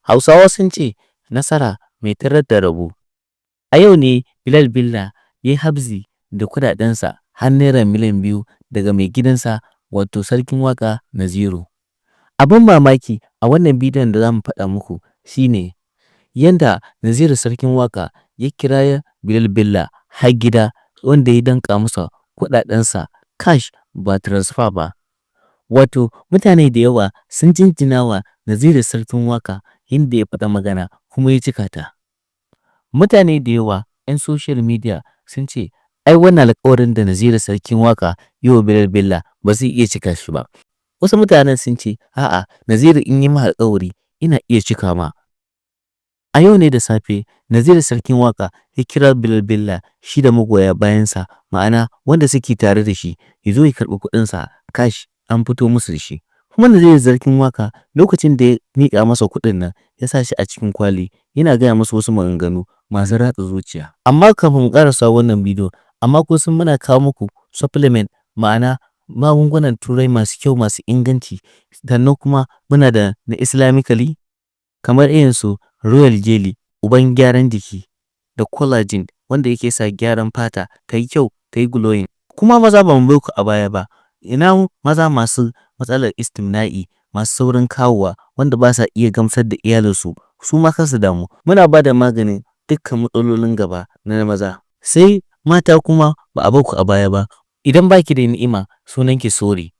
Hausawa sun ce nasara mai tarar da rabo. A yau ne Bilal Bella ya yi habzi da kuɗaɗensa har Naira miliyan 2 daga mai gidansa, wato Sarkin Waƙa Naziru. Abin mamaki a wannan bidiyon da za mu faɗa muku shi ne yanda Naziru Sarkin Waƙa ya kira Bilal Bella har gida, wanda ya danƙa masa kuɗaɗensa cash, ba transfer ba. Wato mutane da yawa sun jinjina wa Naziru Sarkin Waƙa yanda ya faɗi magana kuma ya cika ta. Mutane da yawa 'yan social media sun ce ai wannan alƙawarin da Naziru Sarkin Waƙa yi wa Bilal Bella ba zai iya cika shi ba. Wasu mutanen sun ce a'a, Naziru in ya ma alƙawari yana iya cika ma. A yau ne da safe Naziru Sarkin Waƙa ya kira Bilal Bella, shi da magoya bayansa, ma'ana wanda suke tare da shi, ya zo ya karɓi kuɗinsa cash, an fito musu da shi. Kuma Naziru Sarkin Waƙa, lokacin da ya miƙa masa kuɗin nan, ya sa shi a cikin kwali, yana gaya masa wasu maganganu masu ratsa zuciya. Amma kafin mu ƙarasa wannan bidiyo, amma kun san muna kawo muku supplement, ma'ana magungunan Turai masu kyau, masu inganci, sannan kuma muna da na Islamically, kamar irin su Royal Jelly, uban gyaran jiki, da collagen wanda yake sa gyaran fata ta yi kyau, ta yi glowing. Kuma maza, ba mu bar ku a baya ba. Ina maza masu matsalar istimna'i, masu saurin kawowa, wanda ba sa iya gamsar da iyalinsu? Su ma kar su damu. Muna ba da maganin dukkan matsalolin gaba na maza. Sai mata kuma, ba a bar ku a baya ba. Idan ba ki da ni'ima, sunanki sorry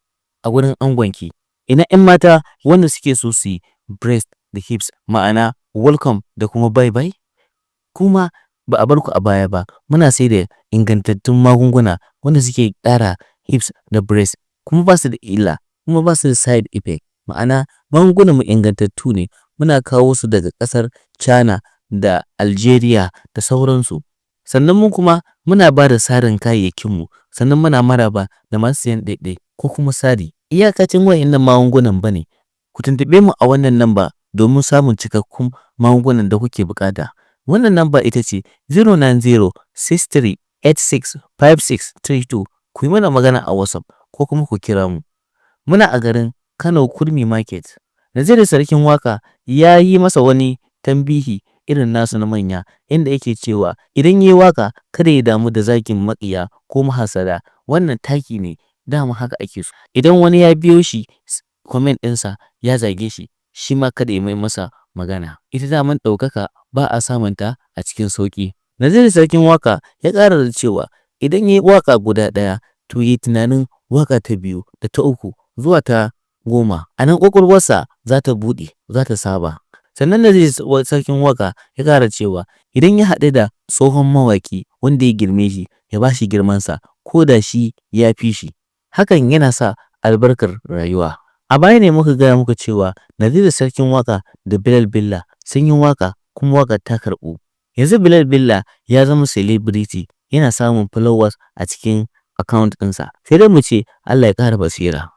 a gurin angonki. Ina 'yan mata wanda suke so su yi breast da hips, ma'ana welcome da kuma bye bye? Kuma ba a bar ku a baya ba. Muna sai da ingantattun magunguna wanda suke ƙara hips da breast, kuma ba su da illa, kuma ba su da side effect. Ma'ana magungunan mu ingantattu ne. Muna kawo su daga ƙasar China da Algeria da sauransu. Sannan mu kuma muna ba da sarin kayayyakinmu, sannan muna maraba da masu siyan ɗaiɗai ko kuma sari. Iyakacin wa'innan magungunan ba ne. Ku tuntuɓe mu a wannan namba domin samun cikakkun magungunan da kuke buƙata. Wannan namba ita ce 09063865632. Ku yi mana magana a WhatsApp ko kuma ku kira mu. Muna a garin Kano, Kurmi Market. Naziru Sarkin Waƙa ya yi masa wani tambihi irin nasu na manya, inda yake cewa idan ya yi waƙa kada ya damu da zagin maƙiya ko mahassada, wannan taki ne, dama haka ake so. Idan wani ya biyo shi comment ɗinsa ya zage shi, shi ma kada ya mai masa magana. Ita daman ɗaukaka ba a samunta a cikin sauƙi. Naziru Sarkin Waƙa ya ƙara da cewa idan ya yi waƙa guda ɗaya, to ya yi tunanin waƙa ta biyu da ta uku zuwa ta 10, a nan ƙwaƙwalwarsa za ta buɗe, za ta saba. Sannan Naziru Sarkin Waƙa ya ƙara cewa idan ya haɗu da tsohon mawaƙi wanda ya girme shi, ya ba shi girmansa ko da shi ya fi shi. Hakan yana sa albarkar rayuwa. A baya ne muka gaya muku cewa Naziru Sarkin Waƙa da Bilal Bella sun yi waƙa, kuma waƙar ta karɓu. Yanzu Bilal Bella ya zama celebrity, yana samun followers a cikin account ɗinsa. Sai dai mu ce Allah ya ƙara basira.